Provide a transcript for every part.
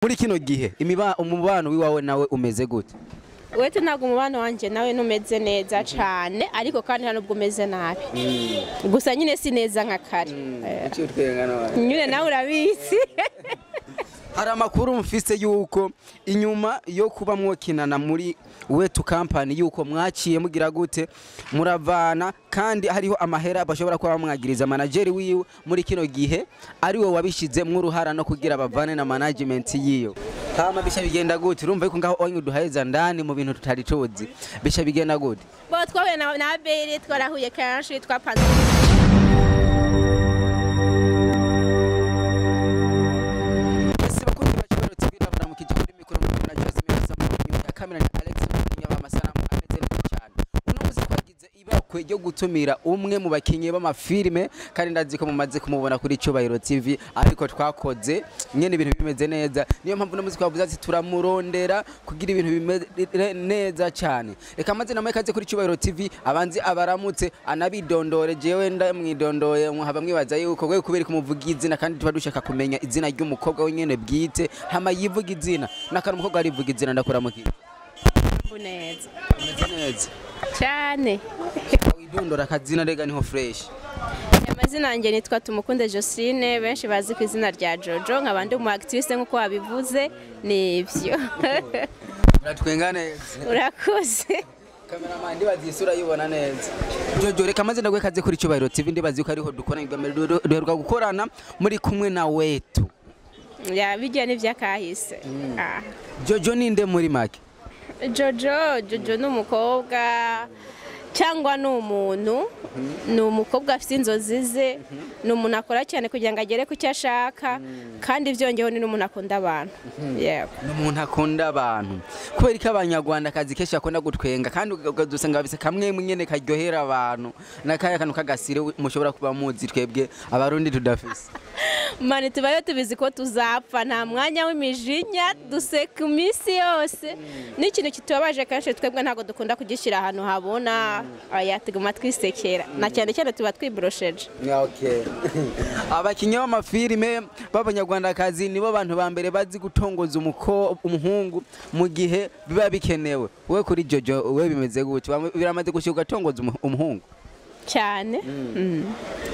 Muri kino gihe umubano wiwawe nawe umeze gute? Wetu ntabwo umubano wanje nawe numeze neza cyane, ariko kandi nta nubwo umeze nabi. Gusa nyine si neza nka kare. Nyine nawe urabizi. Hari amakuru mfise yuko inyuma yo kuba mwokinana muri Wetu Company yuko mwaciye mugira gute muravana, kandi hariho amahera bashobora kuba bamwagiriza manager wiwe muri kino gihe ari we wabishize mw'uruhara no kugira bavane na management yiyo. Hama bisha bigenda gute? Urumva yuko ngaho onye uduheza ndani mu bintu tutari tuzi. Bisha bigenda gute? Bo twahuye na Abeli, twarahuye kenshi, twapanze. Ryo gutumira umwe mu bakinyi b'amafilme, kandi ndazi ko mumaze kumubona kuri Cyubahiro TV, ariko twakoze nyene ibintu bimeze neza. Niyo mpamvu no muziki wavuze ati turamurondera kugira ibintu bimeze neza cyane. Reka maze namwe kaze kuri Cyubahiro TV abanzi abaramutse anabidondore. Jewe ndamwidondoye muhaba mwibaza yuko gwe kubera kumuvuga izina, kandi tuba dushaka kumenya izina ry'umukobwa wenyene bwite. Hama yivuga izina nakara umukobwa arivuga izina. Ndakuramukiye neza. Neza cyane. Widondora akazina rega niho fresh. Amazina yanjye nitwa Tumukunde Jocelyne, benshi bazi ku izina rya Jojo, nkaba ndi umu actrice nkuko wabivuze nivyo. Uratwenga neza. Urakoze. Cameraman ndibazi isura yibona neza. Jojo reka maze ndagwe kaze kuri Cyubahiro TV, ndibazi ko ariho dukora duheruka gukorana muri kumwe na Wetu. Ya bijya n'ivyakahise. Jojo ninde muri make? Jojo ni umukobwa cyangwa ni umuntu, ni umukobwa afite inzozi ze, ni umuntu akora cyane kugira ngo agere ku cyo ashaka, kandi byongeyeho ni n'umuntu akunda abantu. Ni umuntu akunda abantu kubera ko abanyarwanda akazi kenshi akunda gutwenga, kandi ukadusanga bafise kamwe nyene karyohera abantu n'akaya kantu kagasire mushobora kuba muzi twebwe abarundi tudafise. Mani tubayo tubizi ko tuzapfa, nta mwanya w'imijinya, duseka iminsi yose. N'ikintu kitubabaje kenshi twebwe ntabwo dukunda kugishyira ahantu habona, aya tuguma twisekera na cyane cyane tuba twiborosheje. Okay. Abakinyi b'amafilime b'abanyarwandakazi nibo bantu ba mbere bazi gutongoza umuhungu mu gihe biba bikenewe. We kuri Jojo we bimeze gute? Biramaze gushika ugatongoza umuhungu? Cyane.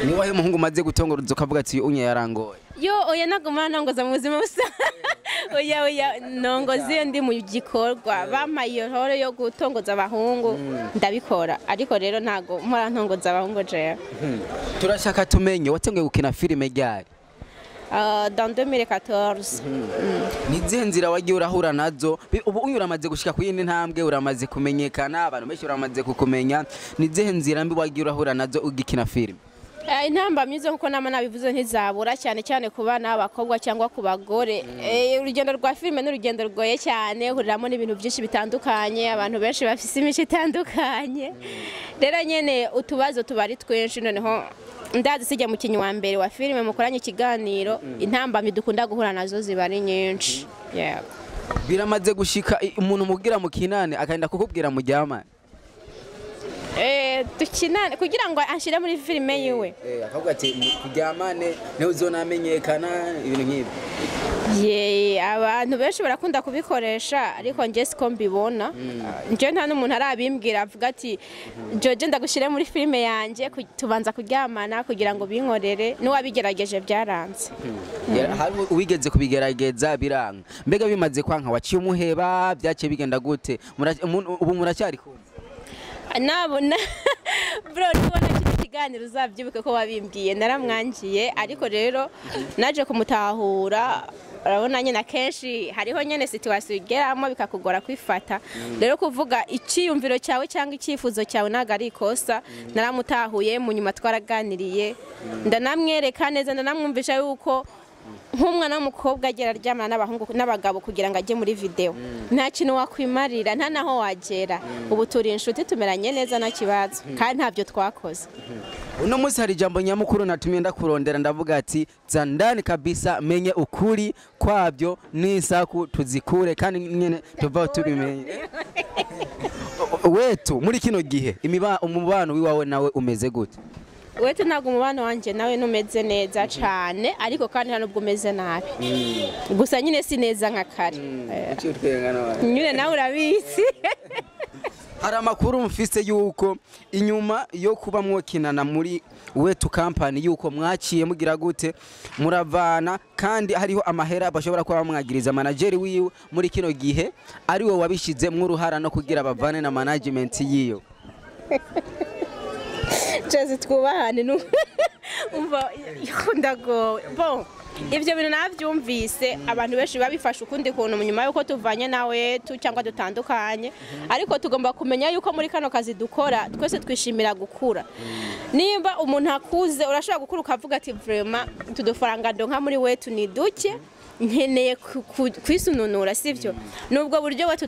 Ni wahe umuhungu maze gutongoza ukavuga ati unye yarangoye? Yo oya naguma nongoza mu buzima busa. Oya oya nongoze ndi mu gikorwa, bampaye iyo horo yo gutongoza abahungu ndabikora, ariko rero ntago mpora ntongoza abahungu jewe. Turashaka tumenye watangiye gukina filime ryari? Dans 2014. Nizihe nzira wagiye urahura nazo? Ubu unyu uramaze gushika ku yindi ntambwe, uramaze kumenyekana, abantu benshi uramaze kukumenya. Nizihe nzira mbi wagiye urahura nazo ugikina filime? Intamba myizo nkuko nama nabivuze ntizabura, cyane cyane ku bana b'abakobwa cyangwa ku bagore. Urugendo rwa filime n'urugendo rugoye cyane, uhuriramo n'ibintu byinshi bitandukanye, abantu benshi bafise imico itandukanye. Rero nyene utubazo tuba ari twinshi. Noneho ndazi sijya mukinyi wa mbere wa filime mukoranye ikiganiro, intambamyi dukunda guhura nazo ziba ari nyinshi. Biramaze gushika umuntu mubwira mukinane akagenda kukubwira muryamane? Dukinane kugira ngo anshire muri filime yiwe. Akavuga ati kuryamane niho uzonamenyekana ibintu nk'ibyo. Ye abantu benshi barakunda kubikoresha, ariko nje siko mbibona. Nje nta n'umuntu arabimbwira avuga ati Jojo ndagushire muri filime yanje tubanza kuryamana kugira ngo binkorere, n'uwabigerageje byaranze. Hari uwigeze kubigerageza biranga. Mbega bimaze kwanka waciye umuheba, byaciye bigenda gute? Ubu muracyari kumwe? Nabona bro nibona kino kiganiro uzabyibuke ko wabimbwiye, naramwangiye, ariko rero naje kumutahura. Urabona nyine akenshi hariho nyene situation igeramo bikakugora kwifata. Rero kuvuga icyiyumviro cyawe cyangwa icyifuzo cyawe ntago ari ikosa. Naramutahuye mu nyuma twaraganiriye, ndanamwereka neza, ndanamwumvisha yuko nk'umwana w'umukobwa agera aryamana n'abahungu n'abagabo kugira ngo ajye muri video nta kintu wakwimarira, nta naho wagera. Ubu turi inshuti tumeranye neza nta kibazo, kandi ntabyo twakoze. Uno munsi hari ijambo nyamukuru natumye ndakurondera, ndavuga ati zandani kabisa menye ukuri kwabyo n'isaku tuzikure kandi nyene tuvaho tubimenye. Wetu muri kino gihe umubano wiwawe nawe umeze gute? Wetu ntabwo umubano wanje nawe numeze neza cane, ariko kandi nta nubwo umeze nabi, gusa nyine si neza nka kare. Nyine nawe urabizi. Hari amakuru mfise yuko inyuma yo kuba mwokinana muri Wetu Company, yuko mwaciye mugira gute, muravana, kandi hariho amahera bashobora kuba bamwagiriza manager wiwe muri kino gihe, ari we wabishizemwo uruhara no kugira bavane na management yiyo. Jeze, twubahane, umva ndagowe. Bon, ibyo bintu nabyumvise, abantu benshi babifashe ukundi kuntu nyuma yuko tuvanye nawe tu cyangwa dutandukanye, ariko tugomba kumenya yuko muri kano kazi dukora twese twishimira gukura. Nimba umuntu akuze, urashobora gukura ukavuga ati: "Vraiment, utu dufaranga ndonka muri Wetu ni duke, nkeneye kwisununura," sivyo? Nubwo buryo Wetu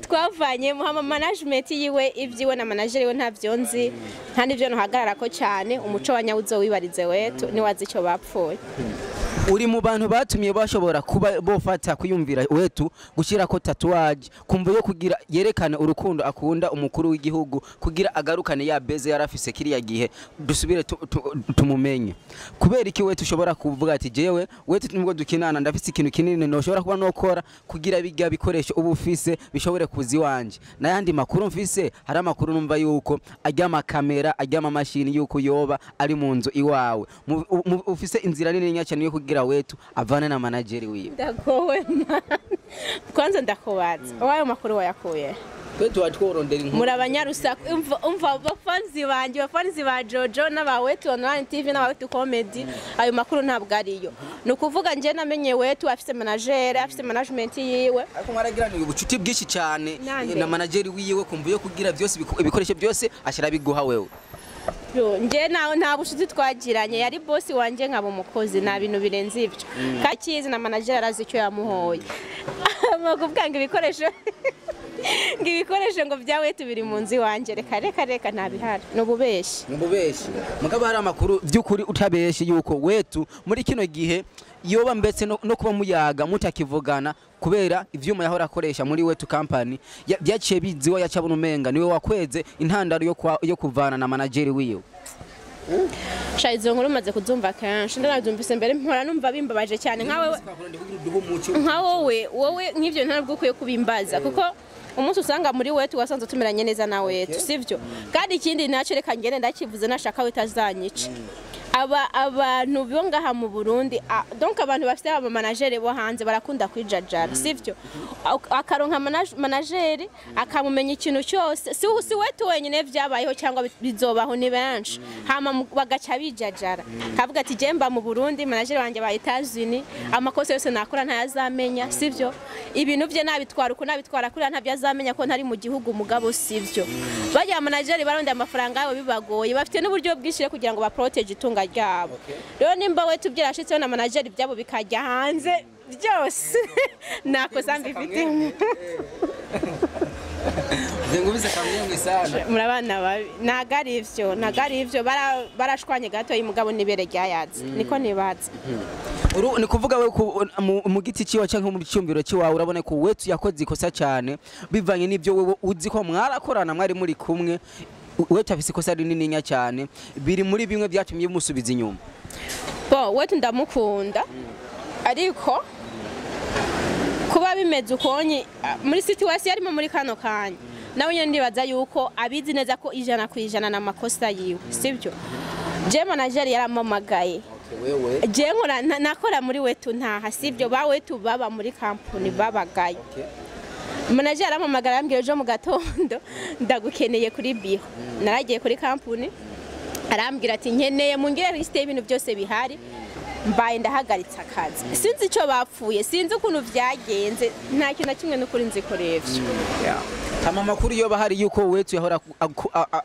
twavanye muhama management yiwe, ibyiwe na manager we ntavyo nzi, nta n'ivyo ntuhagarara ko cyane. Umuco wa nyawuzo wibarize Wetu, niwazi icyo bapfuye. Uri mu bantu batumye bashobora kuba bofata kwiyumvira Wetu gushyira ko tatouage kumva yo kugira yerekane urukundo akunda umukuru w'igihugu, kugira agarukane ya beze yarafise kiriya gihe, dusubire tumumenye. Kubera iki Wetu ushobora kuvuga ati: "Jewe Wetu nubwo dukinana, ndafise ikintu kinini noshobora kuba nokora kugira bijya bikoresho ubu ufise bishobore kuza iwanje"? N'ayandi makuru mfise, hari amakuru numva yuko ajya amakamera, ajya amamashini, yuko yoba ari mu nzu iwawe. Ufise inzira nini cyane yo kugira Wetu avane na manager wiwe. Ndagowe man. Kwanza ndakubaza, wayo makuru wayakuye? Twe tuba tworondera inkuru. Muri abanyarusaku. Umva, umva, bafanzi banje, bafanzi ba Jojo n'aba Wetu Online TV n'aba Wetu Comedy, ayo makuru ntabwo ariyo. Ni ukuvuga nje namenye Wetu afise manager, afise management yiwe. Ariko mwaragiraniye ubucuti bwinshi cyane Nande? na manager wiwe, kumva yo kugira byose ibikoresho byose ashira biguha wewe. Yo, nje nta bushuti twagiranye, yari boss wanje nkaba umukozi, nta bintu birenze ibyo. Kakizi na manager arazi icyo yamuhoye. Kuvuga ngo ibikoresho ngo bya Wetu biri mu nzu iwanje, reka reka reka, nta bihari, ni ububeshi. Mububeshi, mugabo hari amakuru by'ukuri utabeshe yuko Wetu muri kino gihe yoba mbetse no kuba muyaga mutakivugana kubera ivyuma yahora akoresha muri Wetu Company byaciye biziwa, yacabona umenga niwe wakweze intandaro yo kuvana na manager wiwe. Sha, izo nkuru maze kuzumva kenshi, ndanabyumvise mbere, mpora numva bimbabaje cyane. Nkawe, nka wowe, wowe nk'ibyo ntabwo ukwiye kubimbaza, kuko umunsi usanga muri Wetu wasanze tumeranye neza na Wetu, sivyo? Kandi ikindi nacyo, reka ngende ndakivuze, nashaka we tazanyica. Aba abantu bo ngaha mu Burundi, donc abantu bafite aba manager bo hanze barakunda kwijajara, sivyo? Akaronka manager akamumenya ikintu cyose. Si Wetu wenyine vyabayeho cyangwa bizobaho, ni benshi. Hama bagaca bijajara, kavuga ati: "Jemba mu Burundi, manager wanjye ba Etazuni, amakosa yose nakora ntayazamenya, sivyo? Ibintu bye nabitwara uko nabitwara kuriya, ntabyo azamenya ko ntari mu gihugu." Mugabo sivyo, bajya manager barondera amafaranga yabo bibagoye, bafite n'uburyo bwinshi rero kugira ngo baprotege itunga ryabo. Rero nimba we tubyarashitseho na manager ibyabo bikajya hanze byose, nakosa mbifitemo. Ngubise kamwe sana. Muri abana babi. Ntago ari ivyo, ntago ari ivyo. Barashwanye gato y'umugabo n'ibere ryayaze, niko nibaza. Uru ni kuvuga we mu giti ciwe canke mu cyumviro ciwawe, urabona ko Wetu yakoze ikosa cyane bivanye n'ibyo wewe uzi ko mwarakorana, mwari muri kumwe. Wetu afise ikosa rinini cyane, biri muri bimwe byatumye bimusubiza inyuma. Bo Wetu ndamukunda, ariko kuba bimeze ukonye muri situation yarimo muri kano kanya, nawe nyine ndibaza yuko abizi neza ko 100% n'amakosa yiwe, sibyo? Je manager yaramamagaye. Wewe? Je nkora nakora muri Wetu ntaha, sibyo? Ba Wetu baba muri company babagaye. Manager arampamagara, arambwira: "Ejo mu gatondo ndagukeneye kuri biro." Naragiye kuri company, arambwira ati: "Nkeneye mungire liste y'ibintu byose bihari, mbaye ndahagaritse akazi." Sinzi icyo bapfuye, sinzi ukuntu byagenze, nta kintu na kimwe n'ukuri nzi kuri ivyo. Hama amakuru yoba hari yuko Wetu yahora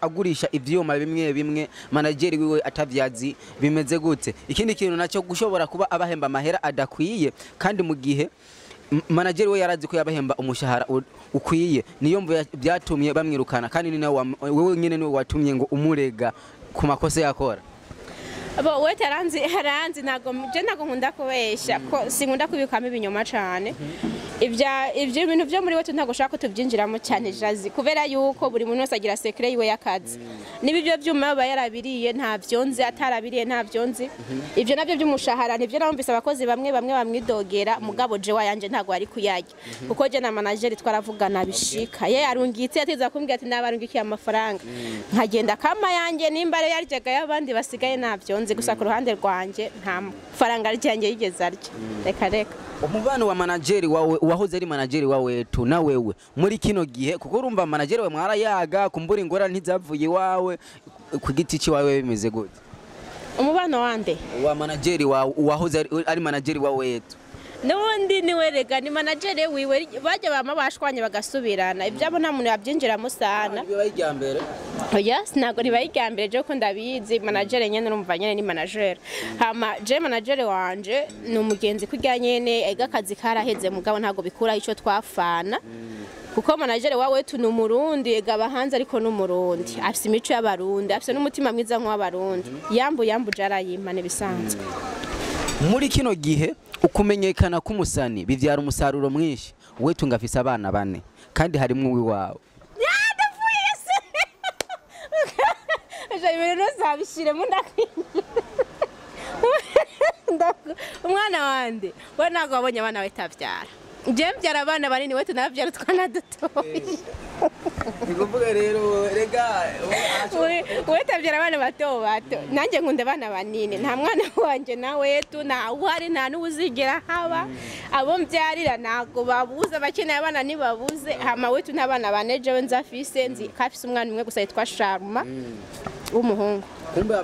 agurisha ivyuma bimwe bimwe manager wiwe atavyazi, bimeze gute? Ikindi kintu nacyo, gushobora kuba abahemba amahera adakwiye, kandi mu gihe manager we yarazi ko yabahemba umushahara ukwiye, niyo mvu byatumye bamwirukana, kandi ni nawe wewe nyene niwe watumye ngo umurega ku makosa yakora. Bo Wetu aranzi, aranzi, ntago je ntago nkunda kubesha, ko sinkunda kubikamo ibinyoma cane. Ibya ibyo bintu byo muri wetu ntabwo ushaka ko tubyinjiramo cyane, Jazi, kubera yuko buri muntu wese agira secret yiwe y'akazi. Niba ibyo byuma aba yarabiriye ntabyo nzi, atarabiriye ntabyo nzi. Ibyo nabyo by'umushahara nibyo namvise abakozi bamwe bamwe bamwidogera, mugabo je wayanje ntabwo ari kuyarya, kuko je na manager twaravugana bishika ye arungitse yateza kumbwira ati nabarungikiye amafaranga, nkagenda kama yanjye. Nimba rero yaryaga y'abandi basigaye ntabyo nzi, gusa ku ruhande rwanjye nta mafaranga ryanjye yigeze arya, reka reka. Umubano wa manageri wawe, wahoze ari manageri wa Wetu, na wewe muri kino gihe, kuko urumva manageri wawe mwarayaga, kumbura ingorane ntizavuye iwawe ku giti ciwawe, bimeze gute? Umubano wande? Wa manageri wawe, wahoze ari manageri wa Wetu. N'ubundi niwe rega, ni manageri wiwe. Bajya bama bashwanye bagasubirana, ibyabo nta muntu yabyinjiramo sana. Bibaye irya mbere? Oya, ntabwo ribaye irya mbere, je ko ndabizi. Manager nyene, urumva nyene ni manager. Hama je manager wanje ni umugenzi kurya nyene, ega akazi karaheze, mugabo ntabwo bikuraho ico twafana, kuko manager wa Wetu ni Umurundi, ega aba hanze ariko ni Umurundi, afise imico y'Abarundi, afise n'umutima mwiza nk'uw'Abarundi. Yambu yambu jarayimpa nibisanzwe. Muri kino gihe ukumenyekana k'umusani bivyara umusaruro mwinshi. Wetu ngafise abana bane kandi harimwo uwiwawe. Ndapfuye se! Ejo ibintu ntuzabishiremo, ndakwinginze. Umwana wande we ntabwo wabonye abana we tabyara. Njye mbyara abana banini, we tunabyara utwana dutoya. Ni kuvuga rero rega We tabyara abana bato bato, nanjye nkunda abana banini. Nta mwana wanjye na Wetu, nta uhari, nta n'uwuzigera haba. Abo mbyarira ntabwo babuze, abakeneye abana ntibabuze. Hama Wetu nta bana bane jewe nzi afise, nzi ko afise umwana umwe gusa yitwa Sharma w'umuhungu. Kumbe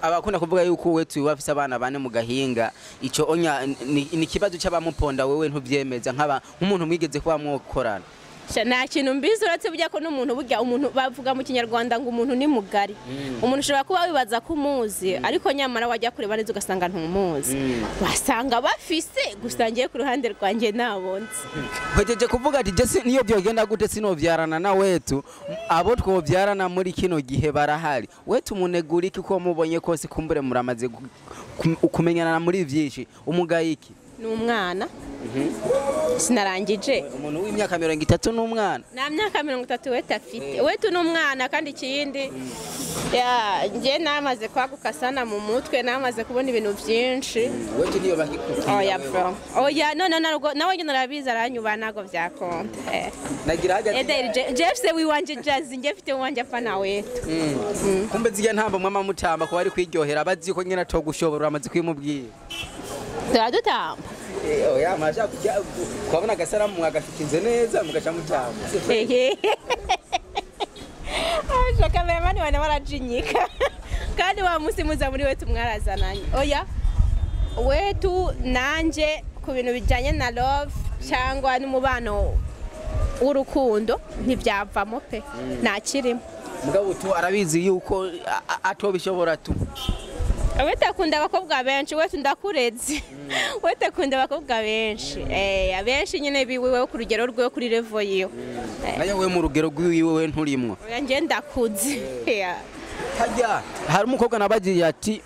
abakunda kuvuga yuko Wetu bafise abana bane mu gahinga, ico onya ni ikibazo c'abamuponda, wewe ntuvyemeza nk'aba nk'umuntu mwigeze kuba mwokorana? Sha, nta kintu mbizi uretse burya ko n'umuntu, burya umuntu bavuga mu Kinyarwanda ngo umuntu ni mugari. Umuntu ushobora kuba wibaza ko umuzi, ariko nyamara wajya kureba neza ugasanga ntumuzi. Wasanga bafise, gusa ngiye ku ruhande rwanjye ntabonze. Hejeje kuvuga ati jese niyo byogenda gute sinovyarana na Wetu, abo twovyarana muri kino gihe barahari. Wetu munegura iki ko mubonye kose, kumbure muramaze kumenyana muri vyinshi, umugaye iki? Ni umwana, sinarangije. Umuntu w'imyaka 30 n'umwana? Nta myaka 30 Wetu afite. Wetu ni umwana, kandi ikindi ya njye namaze kwaguka sana mu mutwe, namaze kubona ibintu byinshi. Wetu niyo bakikubwira? Oya bro, oya, no no ntabwo, nawe nyine urabizi, aranyuba, ntabwo byakunda. Nagira hajya. Ederi Jeff se wiwanje Jazz, njye mfite uwanje apana Wetu. Kumbe zirya ntamba mwama mutamba ko bari kwiryohera, bazi ko nyine atogushobora, uramaze kwimubwira? Turadutamba. Oya, masha kubona agasaramu mwagashyikinze neza mugaca mutamba. Ehe. Aje kameramani wana barajinyika. Kandi wa musi muza muri Wetu mwarazananye. Oya. Wetu nanje ku bintu bijanye na love cyangwa n'umubano w'urukundo ntibyavamo pe. Nta kirimo. Mugabo tu arabizi yuko atobishobora tu? Wetu akunda abakobwa benshi, Wetu ndakureze. Wetu akunda abakobwa benshi. Abenshi nyine biwiwe ku rugero rwe, kuri level yiwe. Nayo we mu rugero rwiwe we nturimwo? Oya, njye ndakuze. Yeah. Hajya hari umukobwa nabagiye ati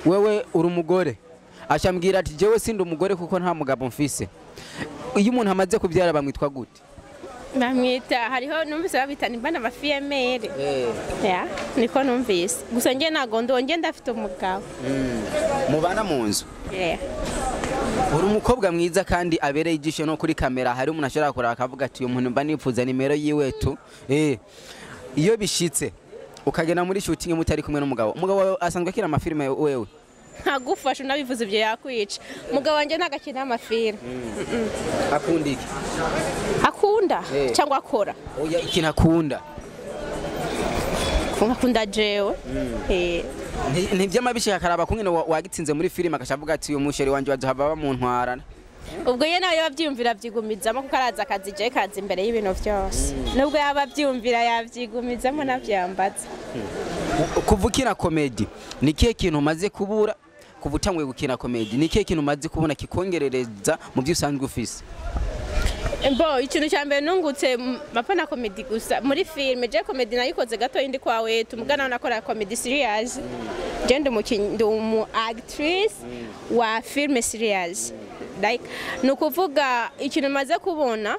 wewe uri umugore, ashambwira ati jewe sindi umugore kuko nta mugabo mfise. Iyo umuntu amaze kubyara bamwitwa gute? Bamwita, hariho numvise babita nimba n'aba fille-mère. Ya, niko numvise. Gusa njye ntago ndonge, ndafite umugabo. Mubana mu nzu? Yeah. Uri umukobwa mwiza kandi abereye ijisho no kuri kamera, hari umuntu ashobora kuraba akavuga ati uyu muntu mba nifuza nimero yiwe tu. Iyo bishitse ukagenda muri shooting mutari kumwe n'umugabo, umugabo wawe asanzwe akina amafilime wewe? Ntagufasha, unabivuze ibyo yakwica. Umugabo wanjye ntabwo akina amafilime. Akunda iki? Akunda cyangwa akora? Oya, ikintu akunda. Akunda jewe. Ntivyama akaraba kumwe wagitsinze muri filime akacavuga ati uyu musheri wanje wazohava bamuntwarana? Ubwo ye nawe yabyiyumvira abyigumizamo, kuko araza akazi je kazi imbere y'ibintu byose. Nubwo yaba abyiyumvira yabyigumizamo, nabyambaza. Kuva ukina comedy ni kihe kintu umaze kubura? Kuva utanguye gukina comedy ni kihe kintu umaze kubona kikongerereza mu byo usanzwe ufise? Bo, ikintu cya mbere nungutse mapana comedy gusa muri filime, je comedy nayikoze gato indi kwa Wetu, mugana nakora comedy serious. Je ndi umukinyi, ndi umu actrice wa filme serious. Like, ni ukuvuga ikintu maze kubona,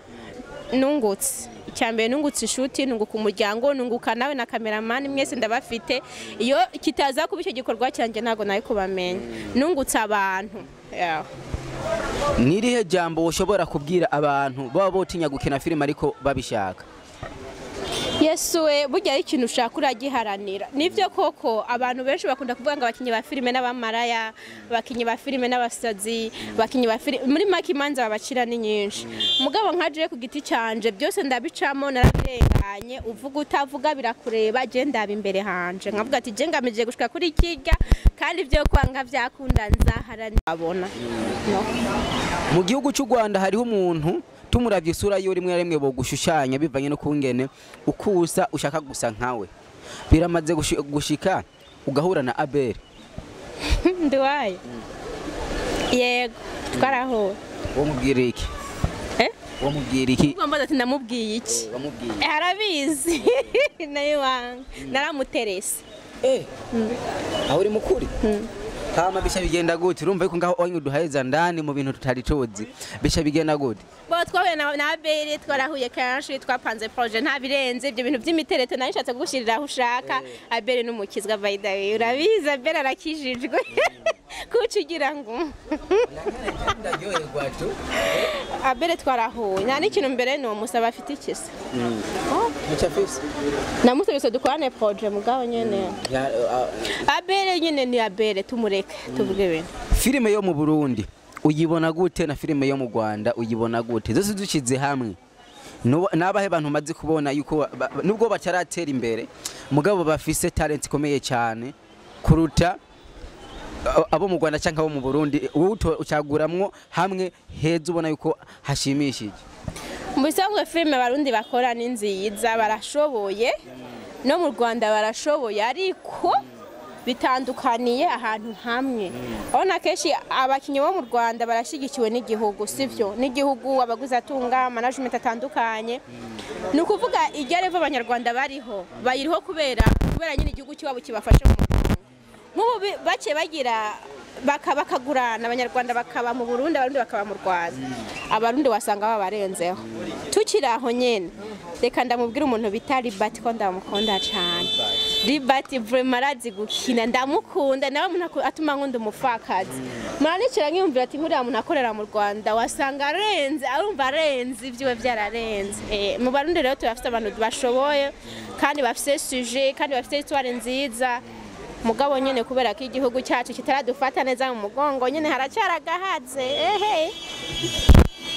nungutse icyambere, nungutse inshuti, nunguka umuryango, nunguka nawe na cameraman, mwese ndabafite. Iyo kitaza kuba icyo gikorwa cyanjye, ntabwo nari kubamenya. Nungutse abantu. Yeah. Nirihe jambo ushobora kubwira abantu baba botinya gukina filime ariko babishaka? Yesu we, burya ari ikintu ushaka uragiharanira. Nibyo koko, abantu benshi bakunda kuvuga ngo abakinnyi ba filime n'abamaraya, abakinnyi ba filime n'abasazi, abakinnyi ba filime, muri make imanza babacira ni nyinshi. Mugabo nka jewe ku giti canje, byose ndabicamo, narabirenganye. Uvuga utavuga birakureba, je ndaba imbere hanje nkavuga ati je ngamije gushika kuri kirya, kandi ibyo kwanga byakunda, nzaharanira abona no. Mu gihugu cy'u Rwanda hariho umuntu tumuravye isura yiwe, rimwe na rimwe bogushushanya bivanye no kungene ukusa, ushaka gusa nkawe. Biramaze gushika ugahura na Abel? Nduwaye, yego, twarahuye. Wamubwira iki? Eh? Wamubwira iki? Ugomba ati ndamubwiye iki? Wamubwiye? Arabizi nayo wanga, naramuterese. Eh, aho uri mukuri hama bisha bigenda gute? Urumva yuko ngaho onye uduheza ndani mu bintu tutari tuzi. Bisha bigenda gute? Bo twahuye na Abeli, twarahuye kenshi, twapanze projet, nta birenze ibyo bintu by'imiterete nayo nshatse kugushirira aho ushaka. Abeli n'umukizwa, by the way, urabizi, Abeli arakijijwe, kuki ugira ngo Ndaryoherwa tu. Abeli twarahuye, nta n'ikintu mbere nomusaba, afite ikisa. Muchafisi. Namusabye dukorane projet, mugabo nyene Abeli nyene ni Abeli, tumureke tuvuge ibintu. Filime yo mu Burundi uyibona gute na filime yo mu Rwanda uyibona gute, zose dushize hamwe? Nabahe bantu maze kubona yuko nubwo bataratera imbere, mugabo bafise talent ikomeye cyane kuruta abo mu Rwanda cyangwa abo mu Burundi? Wowe ucaguramwo hamwe heza ubona yuko hashimishije. Mu bisanzwe filime Abarundi bakora ni nziza, barashoboye, no mu Rwanda barashoboye, ariko bitandukaniye ahantu hamwe. Urabona kenshi abakinnyi bo mu Rwanda barashyigikiwe n'igihugu, sibyo? N'igihugu, abaguzi atunga, management atandukanye. Ni ukuvuga iryo level Abanyarwanda bariho, bayiriho kubera nyine igihugu cy'iwabo kibafashe mu mugongo. Nk'ubu bake bagira bakagurana, Abanyarwanda bakaba mu Burundi, Abarundi bakaba mu Rwanda, Abarundi wasanga babarenzeho. Tukiri aho nyene, reka ndamubwira umuntu bita Libati ko ndamukunda cyane. Libati vraiment arazi gukina, ndamukunda. Nawe umuntu atuma nkunda umupfakazi, muranikira nkiyumvira ati nkuriya muntu akorera mu Rwanda wasanga arenze, arumva arenze, ibyiwe byararenze. Mu Barundi rero turafite abantu bashoboye kandi bafise sujet kandi bafise histoire nziza, mugabo nyene kubera ko igihugu cyacu kitaradufata neza mu mugongo nyene, haracyari agahaze, ehe.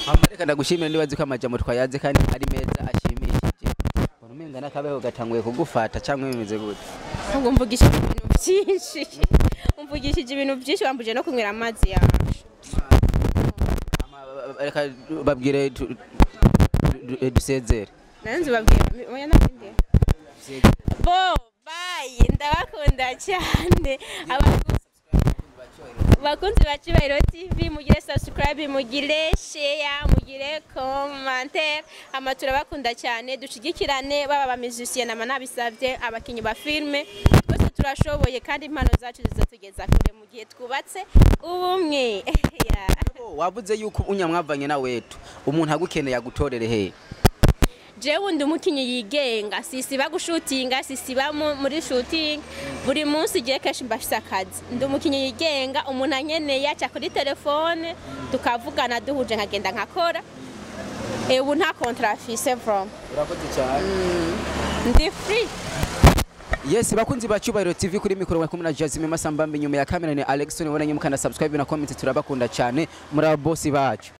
Hama reka ndagushimira, nibazi ko amajambo twayaze kandi ari meza ashimishije. Mbona umenga n'akabeho gatanguye kugufata, cyangwa bimeze gute? Ngo mvugishije ibintu byinshi, umvugishije ibintu byinshi, wambuje no kunywera amazi yanje. Hama, reka babwire dusezere. Nanze babwira, oya, nabindi. Bo bye, ndabakunda cyane. Bakunzi ba Cyubahiro TV, mugire subscribe, mugire share, mugire commentaire. Ama turabakunda cyane, dushigikirane, baba ba musicien nama nabisavye, abakinyi ba filme, twese turashoboye kandi impano zacu zizatugeza kure mu gihe twubatse ubumwe. Yeah. Wavuze yuko unyamwavanye na wetu, umuntu agukeneye agutorere he? Jewe ndi umukinyi yigenga, sisiba gushutinga, sisiba muri shooting buri munsi. Igihe kenshi mbafise akazi. Ndi umukinyi yigenga, umuntu ankeneye aca kuri telefone tukavugana, duhuje nkagenda nkakora. Ubu nta contrat afise from. Urakoze cyane. Ndi free. Yes, bakunzi ba Cyubahiro TV, kuri mikoro mwe kumwe na Jasmine Masambambi, nyuma ya kamera ni Alexon. Ubona nyuma, kana subscribe na comment. Turabakunda cyane, muri aba boss bacu.